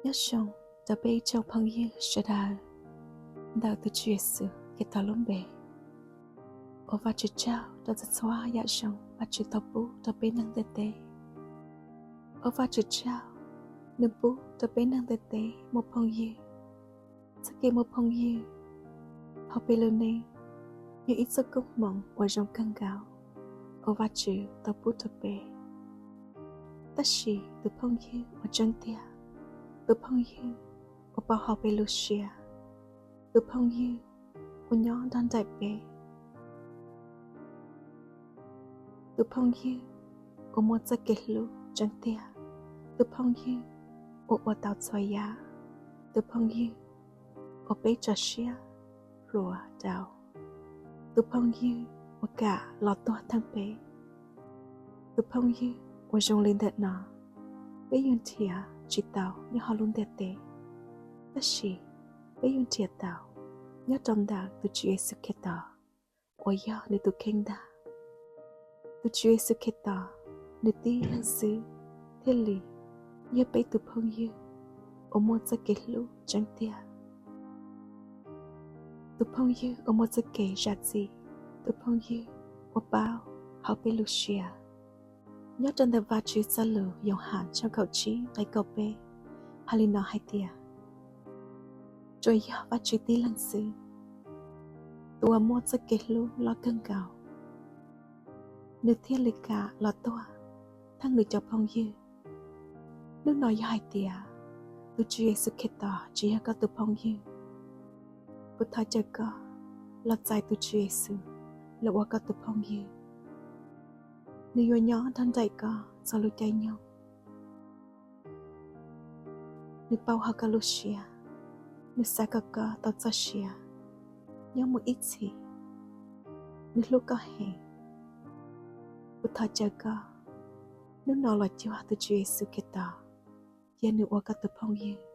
Nyob zoo rau peb ib tsoom phooj ywg sawv daws ntawm tus Tswv Yexus Khetos lub npe. Ua Vajtswv tsaug rau txhua txhua yam zoo Vajtswv tau pub rau peb neeg ntiaj teb. Ua Vajtswv tsaug, nws pub rau peb neeg ntiaj teb muaj phooj ywg. Txoj kev muaj phooj ywg hauv peb lub neej yog ib txoj koob hmoov uas zoo kawg nkaus uas Vajtswv tau pub rau peb. Tab sis tus phooj ywg uas tseeb tiag, tus phooj ywg uas pab hauv peb lub siab, tus phooj ywg uas nyob nrog nraim peb, tus phooj ywg uas muaj txoj kev hlub tseeb tiag, tus phooj ywg uas ua tau txhua yam, tus phooj ywg uas peb tso siab hluas rau, tus phooj ywg uas kam los tuag theej peb. Tus phooj ywg uas zoo li ntawm no, peb yuav nrhiav tsis tau nyob hauv lub ntiaj teb, tab sis peb yuav nrhiav tau nyob rau ntawm tus Tswv Yexus Khetos uas yog nws tus kheej ntag. Tus Tswv Yexus Khetos, nws tib leeg xwb thiaj li yog peb tus phooj ywg uas muaj txoj kev hlub tseeb tiag, tus phooj ywg uas muaj txoj kev zam txim, tus phooj ywg uas paub hauv peb lub siab. Nyob rau ntawm Vajtswv txoj lus Yauhas tshooj kaum tsib nqe kaum peb hais li no hais tias, tsuas yog Vajtswv tib leeg xwb, tus uas muaj txoj kev hlub loj kawg nkaus, nws thiaj li kam los tuag theej nws cov phooj ywg. Hnub no yog hais tias tus Tswv Yexus Khetos tsis yog koj tus phooj ywg, kuv thov caw koj los txais tus Tswv Yexus los ua koj tus phooj ywg. Nws yuav nyob nrog nraim koj txhua lub caij nyoog. Nws paub hauv koj lub siab, nws xav kom koj tau txoj sia nyob mus ib txhis. Nws hlub koj heev. Kuv thov caw koj hnub no los cuag tus Tswv Yexus Khetos, cia nws ua koj tus phooj ywg.